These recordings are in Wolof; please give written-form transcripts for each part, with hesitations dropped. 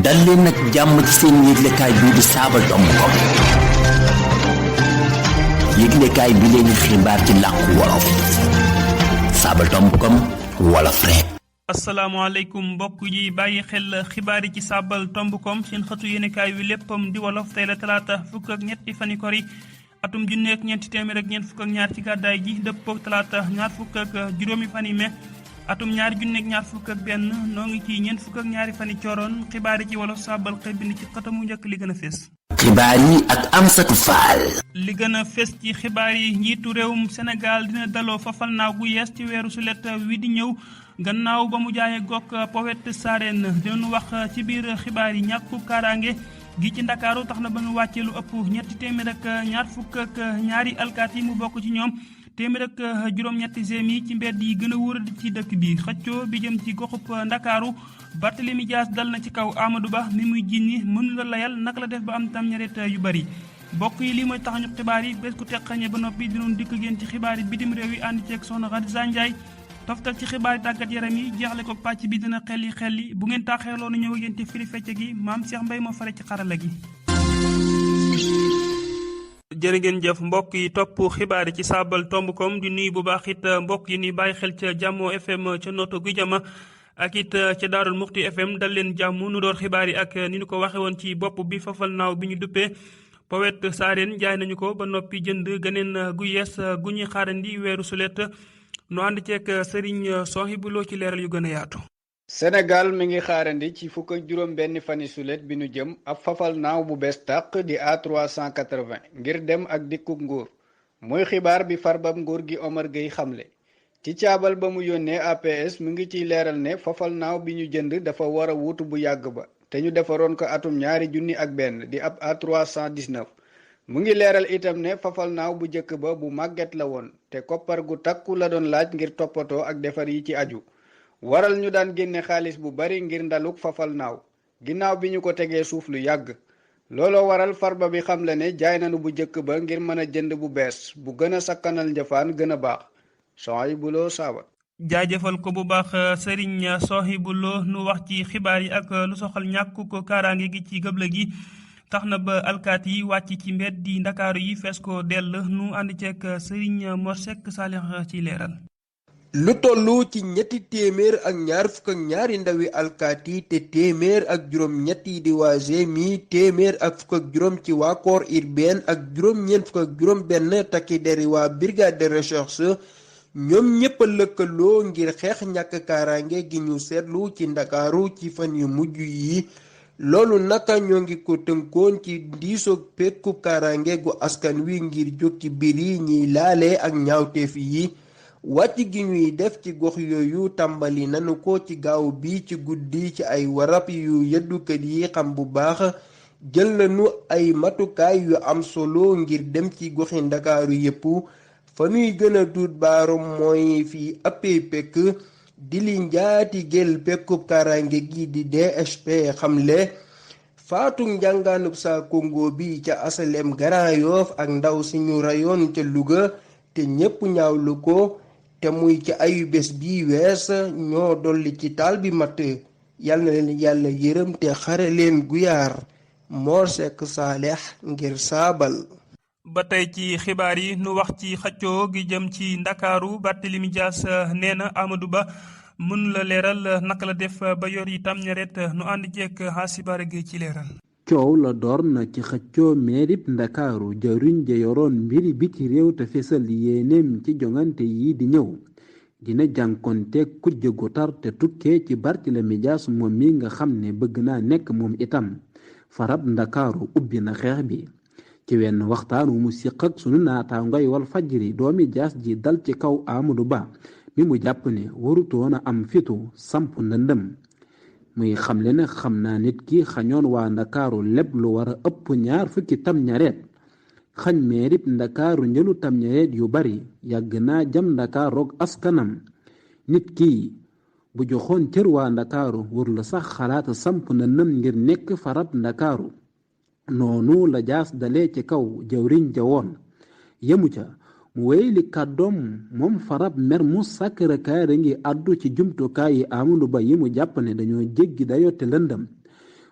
dal leen nag jàmm ci seen yëglekaay bii di saabal.com yëglekaay bi leen xibaar ci làkku wolof saabal.com wolof rek. asalaamaaleykum mbokk yi bàyyi xel xibaar yi ci saabal.com seen xëtu yéenekaay wi léppam di wolof tey la talaata fukk ak ñetti fani kori atum junne ak ñeenti téeméer ak ñeent fukk ak ñaar ci gàddaay gi dëppook talaata ñaar fukk ak juróomi fani me atum ñaari junne ak ñaar fukk ak benn noo ngi ci ñeent fukk ak ñaari fani cooroon xibaar yi ci wolof saabal xëy bind ci xëtamu njëkk li gën a fés. xibaar yi ak Amsatou Fall. li gën a fés ci xibaar yi njiitu réewum Sénégal dina daloo fafal naaw gu yees ci weeru sulet wi di ñëw gannaaw ba mu jaayee gokk Poète Sarène dinañu wax ci biir xibaar yi ñàkku kaaraange gi ci ndakaaru tax na ba ñu wàccee lu ëpp ñetti téeméer ak ñaar fukk ak ñaari alkaati mu bokk ci ñoom téeméer ak juróom-ñetti gémi ci mbedd yi gën a wóoradi ci dëkk bi xëccoo bi jëm ci goxub ndakaaru Barthélémy Dias dal na ci kaw Amadou Ba mi muy jinni mënu la layal naka la def ba am tam ñaret yu bari bokk yi lii mooy tax ñu xibaar yi bés ku teqañe ba noppi dinoon dikk génn ci xibaar yi bitim réew yi ànd ceeg soxna Khadija Ndiaye toftal ci xibaar yi tàggat yaram yi jeexle ko pàcc bi dina xelli bu ngeen taaxeeloo nu ñëw ak yéen ci firi fecce gi maam Cheikh Mbaye moo fare ci xarala gi. jërë ngeen jëf mbokk yi topp xibaar yi ci saabal.com di nuyu bu baax it mbokk yi ni bàyyi xel ca Jàmmoo FM ca Notto Gouye Diama ak it ca Daarul Muxti FM dal leen jàmm nu door xibaar yi ak ni ñu ko waxe woon ci bopp bi fafal naaw bi ñu duppee Poète Sarène jaay nañu ko ba noppi jënd geneen gu yees gu ñuy xaarandi weeru sulet nu ànd ceeg Serigne Sohibou Lo ci leeral yu gën a yaatu. Sénégal mi ngi xaarandi ci fukk ak juróom benn fani sulet bi nu jëm ab fafal naaw bu bees tàq di A380 ngir dem ak dikkub nguur muy xibaar bi farbam nguur gi Omar Gueye xamle ci caabal ba mu yónnee APS mu ngi ciy leeral ne fafal naaw bi ñu jënd dafa war a wuutu bu yàgg ba te ñu defaroon ko atum 2001 di ab A319 mu ngi leeral itam ne fafal naaw bu njëkk ba bu màgget la woon te koppar gu takku la doon laaj ngir toppatoo ak defar yi ci aju waral ñu daan génne xaalis bu bari ngir ndaluk fafal naaw ginnaaw bi ñu ko tegee suuf lu yàgg looloo waral farba bi xamle ne jaay nañu bu njëkk ba ngir mën a jënd bu bees bu gën a sakkanal njëfaan gën a baax Sohibou Lo Saaba. jaajëfal ko bu baax Serigne Sohibou Lo nu wax ci xibaar yi ak lu soxal ñàkku ko kaaraange gi ci gëble gi tax na ba alkaat yi wàcc ci mbedd di ndakaaru yi fees ko dell nu ànd ceeg Serigne Mor Seck Salih ci leeral. lu toll ci ñetti téeméer ak ñaar fukk ak ñaari ndawi alkaati te téeméer ak juróom ñetti di waa GMI téeméer ak fukk ak juróom ci waa corps urbain ak juróom-ñeent fukk ak juróom benn takki deri waa brigade de recherche ñoom ñépp a lëkkaloo ngir xeex ñàkk kaaraange gi ñu seetlu ci ndakaaru ci fan yu mujj yi loolu naka ñoo ngi ko tënkoon ci diisoog pekkub kaaraange gu askan wi ngir jóg ci biir yi ñiy laale ak ñaawteef yi wàcc gi ñuy def ci gox yooyu tàmbali nanu ko ci gaaw bi ci guddi ci ay warab yu yeddukat yi xam bu baax jël nañu ay matukaay yu am solo ngir dem ci goxi ndakaaru yépp fa nuy gën a duut baaram mooy fi appee pekk di li njaati gel pekkub kaaraange gi di DSP xamle faatu njàngaanub saa Congo bi ca asalem Grand Yoff ak ndaw si ñu rayoon ca Louga te ñépp ñaawlu ko te muy ci ayu bés bi wees ñoo dolli ci taal bi matt yal na leen yàlla yërëm te xare leen guyaar Mor Seck Salih ngir saabal. ba tey ci xibaar yi nu wax ci xëccoo gi jëm ci ndakaaru Barthélémy Dias nee na Amadou Ba mën la leeral naka la def ba yor itam ñaret nu ànd ceeg xaasibaare gi ci leeral. coow la door na ci xëccoo meerib ndakaaru jawriñ ja yoroon mbiri biti réew te fesal yéeneem ci jongante yi di ñëw dina jànkonteeg kujje gu tar te tukkee ci Barthélémy Dias moom mi nga xam ne bëgg naa nekk moom itam farab ndakaaru ubbi na xeex bi ci wenn waxtaan wu mu siq ak sunu naataangoy wal fajri doomi Dias ji dal ci kaw Amadou Ba mi mu jàpp ne warutoon a am fitu samp ndëndëm muy xamle ne xam naa nit ki xañoon waa ndakaaru lépp lu war a ëpp ñaar fukki tam ñareet xañ meerib ndakaaru njëlu tam ñareet yu bari yàgg naa jam ndakaaroog askanam nit ki bu joxoon cër waa ndakaaru wër la sax xalaata samp ndëndëm ngir nekk farab ndakaaru noonu la Dias dalee ci kaw jawriñ ja woon yemu ca mu wéy li kàddoom moom farab mer mu Sacré-Cœur ngi àddu ci jumtukaay yi Amadou Ba yi mu jàpp ne dañoo jéggi dayo te lëndëm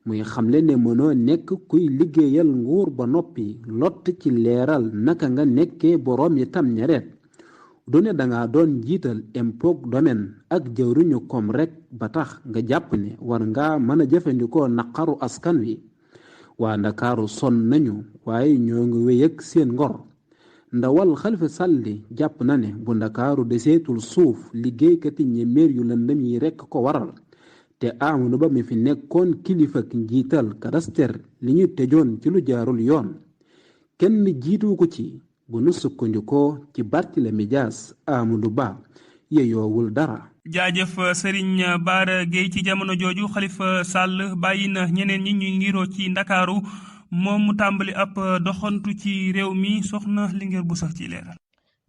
muy xamle ne mënoo nekk kuy liggéeyal nguur ba noppi lott ci leeral naka nga nekkee boroom itam ñareet du ne danga doon jiital impôt domaine ak jëwriñu kom rek ba tax nga jàpp ne war nga mën a jëfandikoo naqaru askan wi waa Ndakaaru sonn nañu waaye ñoo ngi wéy ak seen ngor ndawal Xalifa Sall jàpp na ne bu Ndakaaru deseetul suuf liggéeykati ñemeer yu lëndëm yi rekk ko waral te Amadou Ba mi fi nekkoon kilifa ak njiital kadaster li ñu tëjoon ci lu jaarul yoon kenn jiitu ko ci bu nu sukkandikoo ci Barthélémy Dias Amadou Ba yeyoowul dara. jaajëf Serigne Bara Gueye ci jamono jooju Khalifa Sall bàyyi na ñeneen ñi ñuy ngiroo ci Ndakaaru moom mu tàmbali ab doxantu ci réew mi soxna Linguère bu sax ci leeral.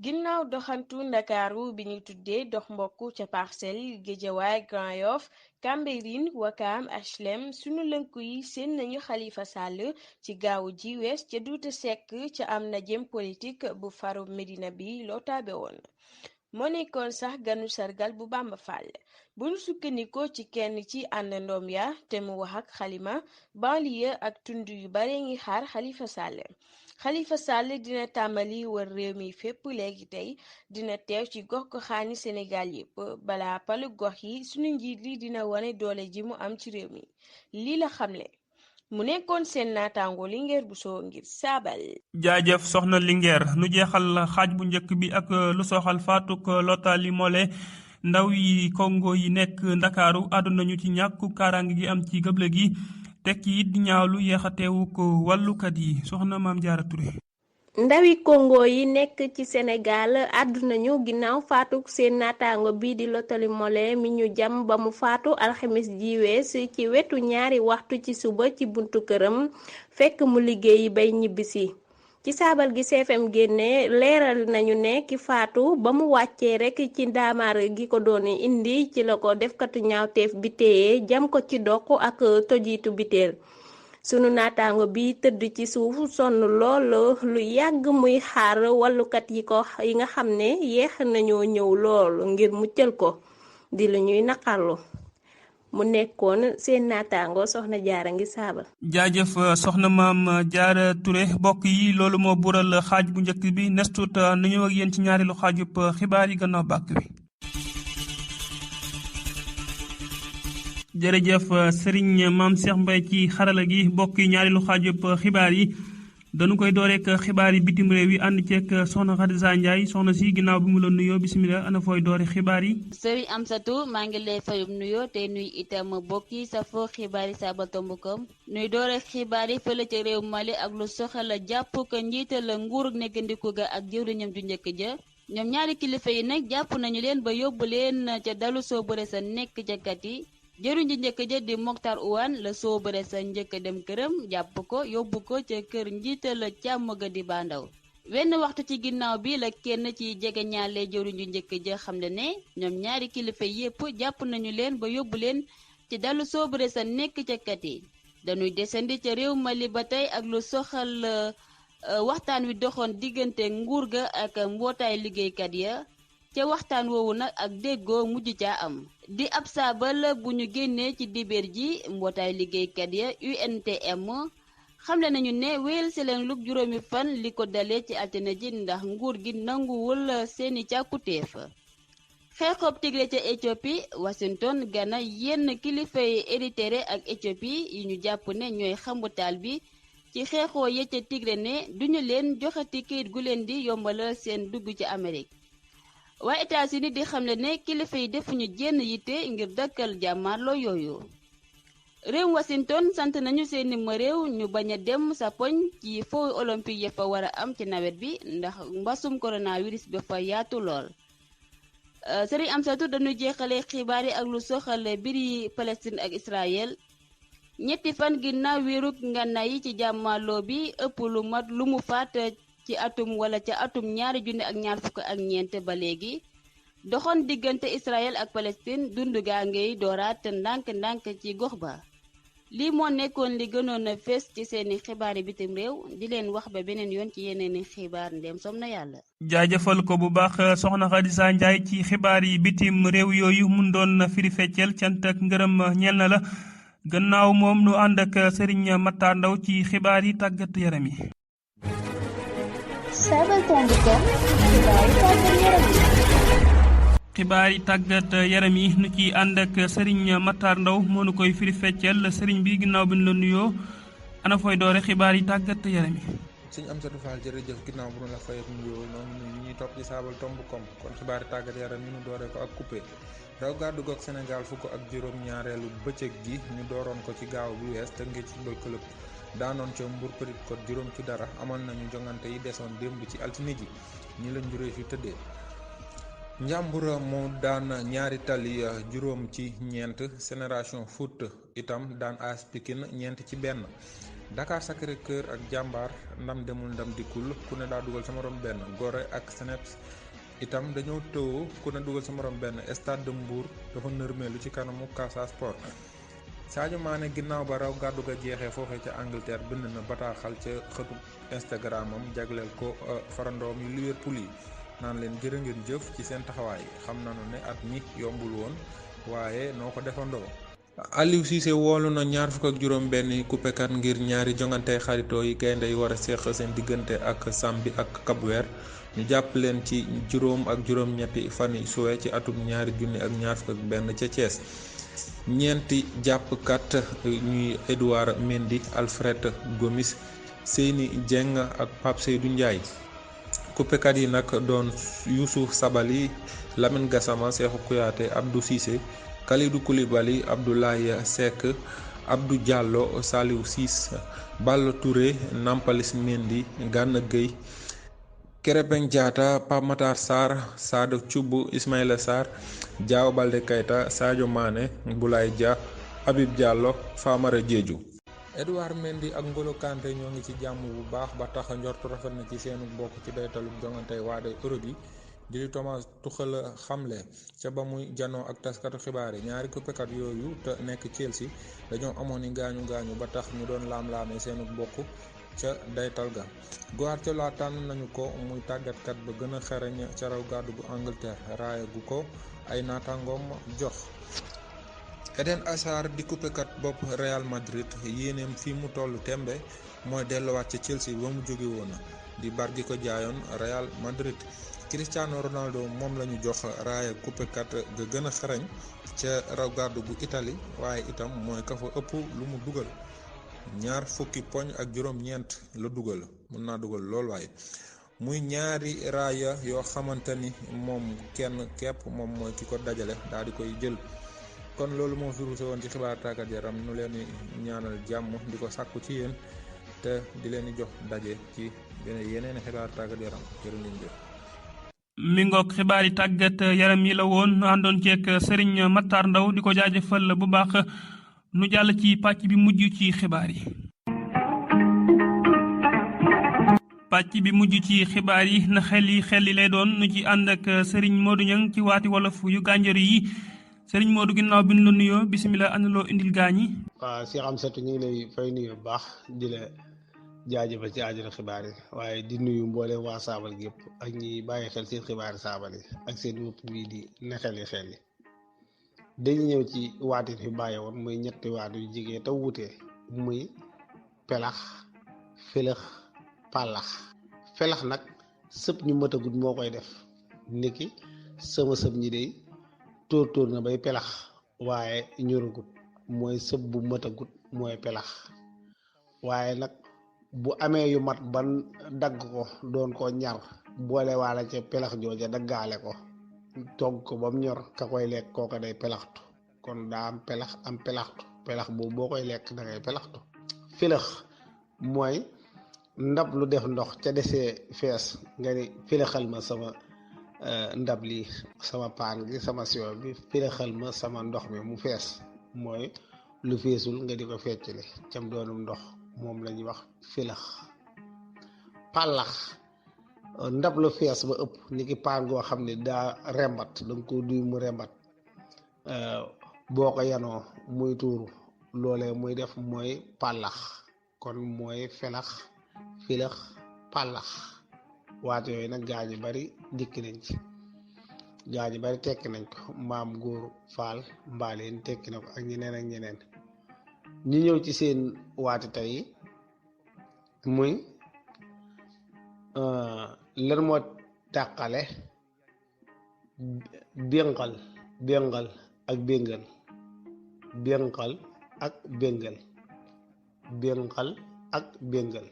ginnaaw doxantu Ndakaaru bi ñuy tuddee dox mbokk ca Parcelles Guédiawaye Grand Yoff Cambérène Ouakam HLM sunu lënku yi seen nañu Khalifa Sall ci gaawu ji wees ca Douta Seck ca am na jëm politique bu faru Médina bi loo taabe woon moo nekkoon sax ganu sargal bu Bamba Fall bu nu sukkandikoo ci kenn ci àndandoom ya te mu wax ak xalima banlieue ak tund yu bare ngi xaar Khalifa Sall dina tàmbali wër réew mi fépp léegi tey dina teew ci gox goxaani Sénégal yépp balaa palu gox yi sunu njiit li dina wane doole ji mu am ci réew mi lii la xamle mu nekkoon seen naataango Linguère bu soo ngir saabal. jaajëf soxna Linguère nu jeexal xaaj bu njëkk bi ak lu soxal faatuk Lotali Mole ndaw yi Congo yi nekk Ndakaaru àdduna ñu ci ñàkku kaaraange gi am ci gëble gi tekki it di ñaawlu yeexateewu ko wàllukat yi soxna Maam Jaara Touré. ndawi Congo yi nekk ci Sénégal àdduna ñu ginnaaw faatuk seen naataango bi di Lotali Mole mi ñu jam ba mu faatu alxames ji wees ci wetu ñaari waxtu ci suba ci buntu këram fekk mu liggéeyi bay ñibbisi ci saabal gi CFM génne leeral nañu ne ki faatu ba mu wàccee rekk ci ndaamaar gi ko doon indi ci la ko defkatu ñaawteef bi téye jam ko ci doq ak tojiitu biteel sunu naataango bi tëdd ci suuf sonn lool lu yàgg muy xaar wallukat yi nga xam ne yeex nañoo ñëw lool ngir muccal ko di lu ñuy naqarlu mu nekkoon seen naataango soxna jaara ngi saabal. jaajëf soxna Maam Jaara Touré mbokk yi loolu moo bural xaaj bu njëkk bi nestut nu ñëw ak yéen ci ñaareelu xaajub xibaar yi gannaaw bàkk wi. jërëjëf Serigne Mame Cheikh Mbaye ci xarala gi mbokk yi ñaareelu xaajub xibaar yi dañu koy dooreek xibaar yi bitim réew yi ànd ceeg soxna Khadija Ndiaye soxna si ginnaaw bi mu la nuyoo bisimilah ana fooy doore xibaar yi. Sëriñ Amsatou maa ngi lay fayum nuyoo te nuy itam bokki sa foo xibaar yi Saba Tombokom nuy doore xibaar yi fële ca réew Mali ak lu soxala jàpp ko njiital nguur neggandiku ga ak jëwriñam ju njëkk ja ñoom ñaari kilifa yi nag jàpp nañu leen ba yóbbu leen ca dalu soobare sa nekk ca kat yi jëruñ ji njëkk ja di Mokhtar Ouane la soobare sa njëkk dem këram jàpp ko yóbbu ko ca kër njiital càmm ga di Bandaw wenn waxtu ci ginnaaw bi la kenn ci jege ñaale jëruñ ju njëkk ja xam ne ñoom ñaari kilifa yépp jàpp nañu leen ba yóbbu leen ci dalu soobare sa nekk ca kat yi dañuy desandi ca réew Mali ba tey ak lu soxal waxtaan wi doxoon diggante nguur ga ak mbootaay liggéeykat ya ca waxtaan woowu nag ak déggoo mujj caa am di ab saabal bu ñu génnee ci dibeer ji mbootaay liggéeykat ya UNTM xamle nañu ne wéyal si leen lu juróomi fan li ko dalee ci altine ji ndax nguur gi nanguwul seeni càkkutéef xeexoob Tigre ca Éthiopie Washington gana yenn kilifay Érythrée ak Éthiopie yi ñu jàpp ne ñooy xambutaal bi ci xeexoo ya ca Tigre ne duñu leen joxati kayit gu leen di yombalal seen dugg ci Amérique waa États-Unis di xamle ne kilifa yi defuñu jenn yitte ngir dëkkal jàmmaarloo yooyu réew Washington sant nañu seeni ma réew ñu bañ a dem sa poñ ci faux olympique ya fa war a am ci nawet bi ndax mbasum coronavirus ba fa yaatu lool Sëriñ Amsatou dañu jeexale xibaar yi ak lu soxal biri Palestine ak Israël ñetti fan ginnaaw wéerug ngànnaay yi ci jàmmaarloo bi ëpp lu mat lu mu faat ci atum wala ca atum 2024 ba léegi doxoon diggante Israël ak Palestine dund gaa ngay dooraat ndànk-ndànk ci gox ba lii moo nekkoon li gënoon a fees ci seeni xibaari bitim réew di leen wax ba beneen yoon ci yeneeni xibaar ndem som na yàlla. jaajëfal ko bu baax soxna Khadija Ndiaye ci xibaar yi bitim réew yooyu mun doon firi feccel cant ak ngërëm ñeel na la gannaaw moom nu ànd ak Serigne Matar Ndaw ci xibaar yi tàggat yaram yi. xibaar yi tàggat yaram yi nu ci ànd ak Serigne Matar Ndaw moo nu koy firi feccel Serigne bi ginnaaw bi ñu la nuyoo ana fooy doore xibaar yi tàggat yaram yi. sëñ Amsatou Fall jërëjëf ginnaaw bu nu la fayet nuyoo noonu ñuy topp ci saabal tomb kom kon xibaari tàggat yaram yi ñu doore ko ak coupé raw gàddu goog Sénégal fukk ak juróom-ñaareelu bëccëg gi ñu dooroon ko ci gaaw bi wees Teungueth Football Club daanoon ca Mbour Petite Côte juróom ci dara amoon nañu jongante yi desoon démb ci altine ji ñi la njuree fi tëddee Njàmbur moo daan ñaari tali juróom ci ñeent Génération Foot itam daan AS Pikine ñeent ci benn Dakar Sacré-Cœur ak Jàmbaar ndam demul ndam dikkul ku ne daa dugal sa morom benn Gorée ak Seneps itam dañoo tëwoo ku ne dugal sa morom benn Stade de Mbour dafa nërmeelu ci kanamu Casa Sport Sadio Mané ginnaaw ba raw gàddu ga jeexee foofee ca Angleterre bind na bataaxal ca xëtu Instagramam jagleel ko farandoom yu Liverpool yi naan leen jërë ngeen jëf ci seen taxawaay xam nañu ne at mi yombul woon waaye noo ko defandoo. Aliou Cissé woolu na ñaar fukk ak juróom benn coupekat ngir ñaari jongante xaritoo yi gaynde yi war a seq seen diggante ak Zambie ak Cap-Vert ñu jàpp leen ci juróom ak juróom-ñetti fani suwe ci atum ñaari junni ak ñaar fukk ak benn ca Thiès ñeenti jàppkat ñuy Edouard Mendy Alfred Gomis Seyni Dieng ak Pape Seydou Ndiaye coupekat yi nag doon Youssouf Sabaly Lamine Gassama Cheikhou Kouyaté Abdou Cissé Kalidou Koulibaly Abdoulaye Seck Abdou Diallo Saliou Ciss Balla Touré Nampalys Mendy Gana Gueye Krépin Diatta Pape Matar Sarr Sada Thioub Ismaïla Sarr Diao Baldé Keita Sadio Mané Boulaye Dia Habib Diallo Famara Diédhiou. Edouard Mendy ak N'Golo Kanté ñoo ngi ci jàmm bu baax ba tax njortu rafet na ci seenu bokk ci daytalub jongante waade Europe yi di Thomas Tuchel xamle ca ba muy janoo ak taskatu xibaar yi ñaari coupekat yooyu te nekk Chelsea dañoo amoon i gaañu ba tax ñu doon laam-laamee seenu bokk ca daytal ga Guardiola tànn nañu ko muy tàggatkat ba gën a xereñ ca raw gàddu gu Angleterre raaya gu ko ay naataangoom jox. Eden Hazard di coupekat bopp Real Madrid yéeneem fi mu tollu tembe mooy delluwaat ca Chelsea ba mu jóge woon di bar gi ko jaayoon Real Madrid. Cristiano Ronaldo moom lañu jox raaya coupekat ga gën a xarañ ca raw gàddu gu Italie waaye itam mooy ka fa ëpp lu mu dugal ñaar fukki poñ ak juróom-ñeent la dugal mën naa dugal lool waaye muy ñaari raaya yoo xamante ni moom kenn képp moom mooy ki ko dajale daal di koy jël. kon loolu moo fi ruuse woon ci xibaar tàggat yaram nu leen di ñaanal jàmm di ko sàkku ci yéen te di leen di jox daje ci yeneen xibaar tàggat yaram jërë ngeen jëf. mi ngoog xibaar yi tàggat yaram yi la woon nu àndoon ceeg Serigne Matar Ndaw di ko jaajëfal bu baax nu jàll ci pàcc bi mujj ci xibaar yi. pàcc bi mujj ci xibaar yi na xel yi lay doon nu ci ànd ak Serigne Modou Niang ci waati wolof yu gànjaru yi Serigne Modou ginnaaw bi ñu la nuyoo bisimilah ana loo indil gaañi. waaw Cheikh Amsatou ñu ngi lay fay nuyu bu baax di la jaajëfal ci àjjana xibaar yi waaye di nuyu mboole waa saabal gi yëpp ak ñi bàyyi xel seen xibaari saabal yi ak seen wëpp bii di ne xel yi dañu ñëw ci waatin fi bàyyi woon muy ñetti waat yu jigee te wuute muy pelax fëlëx pàllax felax nag sëb ñu mëtagut moo koy def niki sama sëb ñi day tóor na bay pelax waaye ñoragut mooy sëb bu mëtagut mooy pelax waaye nag bu amee yu mat ban dagg ko doon ko ñar boole waala ca pelax jooja daggaale ko togg ko ba mu ñor ka koy lekk kooka day pelaxtu kon daa am pelax am pelaxtu pelax boobu boo koy lekk da ngay pelaxtu filax mooy ndab lu def ndox ca desee fees nga ni filaxal ma sama ndab li sama paan gi sama siwo bi filaxal ma sama ndox mi mu fees mooy lu feesul nga di ko feccali cam doonum ndox moom la ñuy wax filax pàllax ndab lu fees ba ëpp ni ki paan goo xam ne daa rembat danga ko duy mu rembat boo ko yanoo muy tuuru loolee muy def mooy pàllax kon mooy felax filax pàllax waat yooyu nag gaa ñi bari dikk nañ ci gaa ñi bari tekki nañ ko maam góor faal mbaaleen tekki na ko ak ñeneen ñu ñëw ci seen waati tey muy lan moo tàqale bénqal ak béngal bénqal ak béngal bénqal ak béngal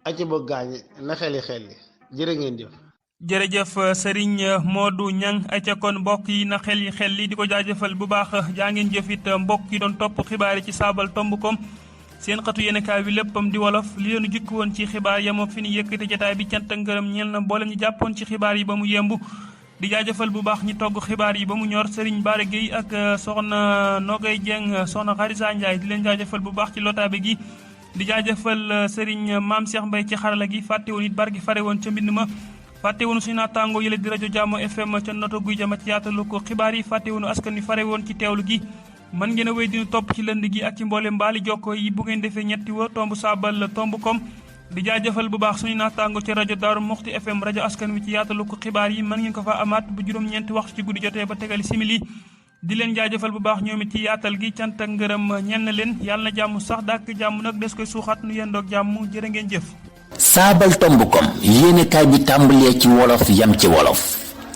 aci ba gaañi na xeli jërë ngeen jëf. jërëjëf Serigne Modou Niang aca kon mbokk yi na xel li di ko jaajëfal bu baax jaa ngeen jëf it mbokk yi doon topp xibaar yi ci saabal tomb kom seen xatu yéenekaay bi léppam di wolof li leenu jukki woon ci xibaar yamoo fi ni yëkkati jotaay bi cant ak ngërëm ñeel na mboolem ñu jàppoon ci xibaar yi ba mu yemb di jaajëfal bu baax ñi togg xibaar yi ba mu ñor Serigne Bara Gueye ak soxna Nogay Dieng soxna Xarisa Ndiaye di leen jaajëfal bu baax ci lotaabe gi di jaajëfal Serigne Mame Cheikh Mbaye ci xarala gi fàtte woon it bar gi fare woon ca mbind ma fàtte woonu suñu naataango yële di rajo Jàmmo FM ca noto guy jama ci yaatalu ko xibaar yi fàtte woonu askan wi fare woon ci teewlu gi mën ngeen a wéy dinu topp ci lënd gi ak ci mboole mbaali jokko yi bu ngeen defee ñetti wa tomb saabal tomb kom di jaajëfal bu baax suñu naataango ci rajo Daaru Muxti FM rajo askan wi ci yaatalu ko xibaar yi mën ngeen ko fa amaat bu juróom-ñeenti waxtu ci guddi jotee ba tegali simili di leen jaajëfal bu baax ñoom it ci yaatal gi cant ak ngërëm ñenn leen yàlla na jàmm sax dàkk jàmm nag des koy suuxat nu yendoog jàmm jërë ngeen jëf. saabal tombukom yéenekaay bi tàmbalee ci wolof yam ci wolof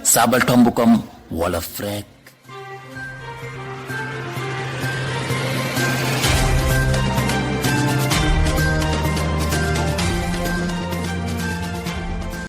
saabal tombukom wolof rek